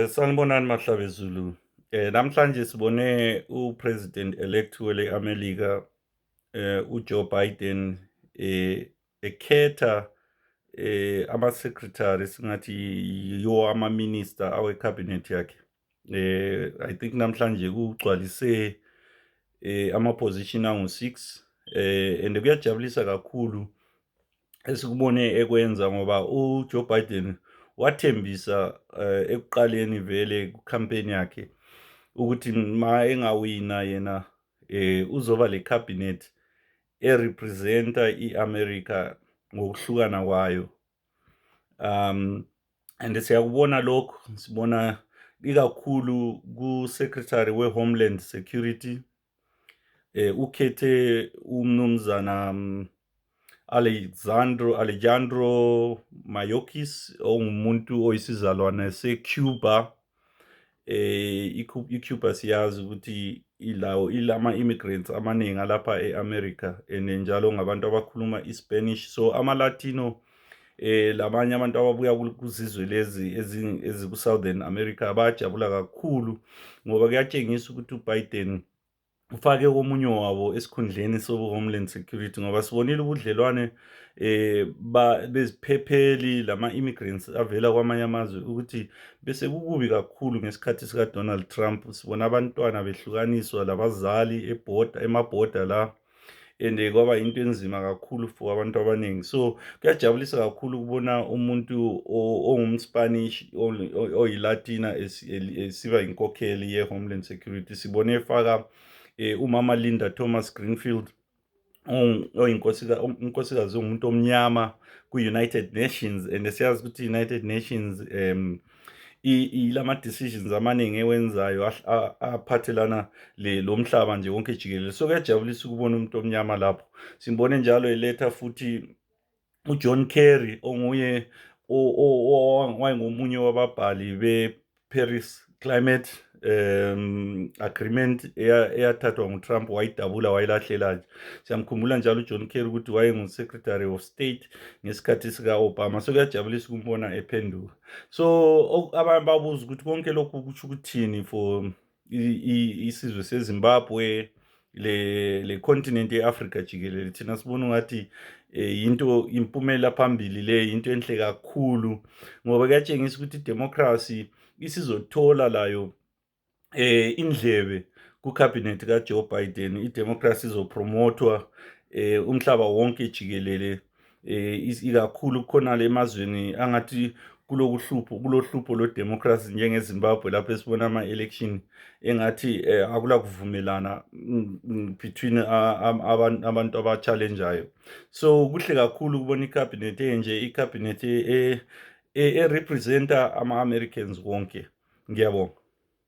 Sanibonani Mahlabezulu. Namhlanje sibone uPresident-elect wele-Amerika uJoe Biden ekhetha ama-secretary singathi yiwo ama-minister awe-cabinet yakhe. I think namhlanje kugcwalise ama-position angu-6 and kuyajabulisa kakhulu esikubone ekwenza ngoba uJoe Biden wathembisa ekuqaleni vele ku-campaign yakhe ukuthi ma engawina yena uzoba le-cabinet erepresenta i-America ngokuhlukana kwayo. And siyakubona lokhu, sibona ikakhulu ku-Secretary we-Homeland Security ukhethe umnumzana Alejandro Mayorkas ongumuntu oyisizalwane se-Cuba. I-Cuba siyazi ukuthi ilama-immigrants amaningi alapha e-America and njalo ngabantu abakhuluma i-Spanish. So ama-Latino labanye abantu ababuya kuzizwe lezi eziku-Southern America bayajabula kakhulu ngoba kuyatshengisa ukuthi uBiden ufake omunye wabo esikhundleni sobu-Homeland Security ngoba sibonile ubudlelwane beziphepheli lama-immigrants avela kwamanye amazwe ukuthi bese kukubi kakhulu ngesikhathi sika-Donald Trump. Sibona abantwana behlukaniswa labazali emabhoda la and kwaba into enzima kakhulu for abantu abaningi. So kuyajabulisa kakhulu ukubona umuntu ongumSpanish oyilatina esiba inkokheli ye-Homeland Security. Sibone efaka umama Linda Thomas-Greenfield unkosikazi umuntu omnyama ku-United Nations, and siyazi ukuthi i-United Nations ilama-decisions amaningi ewenzayo aphathelana lo mhlaba nje wonke jikelele. So kuyajabulisa ukubona umuntu omnyama lapho. Simbone njalo eletha futhi uJohn Kerry onguye wayengomunye wababhali be-Paris Climate Agreement eyathathwa nguTrump, wayidabula wayilahlela nje. Siyamkhumbula njalo uJohn Kerry ukuthi wayengu-Secretary of State ngesikhathi sika-Obama. So kuyajabulisa ukumbona ephenduka. So abanye babuza ukuthi konke lokhu kusho ukuthini for isizwe seZimbabwe, le continent ye-Africa jikelele. Thina sibona ungathi into impumela phambili le, into enhle kakhulu ngoba kuyatshengisa ukuthi i-democracy isizothola layo indlebe ku-cabinet kaJoe Biden. I-democracy izopromothwa umhlaba wonke jikelele, ikakhulu khona le emazweni angathi kulohlupho lwe-democracy njengeZimbabwe lapho esibona ama-election engathi akula kuvumelana between abantu aba-challengeayo. So kuhle kakhulu ukubona i-cabinet enje, i-cabinet erepresenta ama-Americans wonke. Ngiyabonga.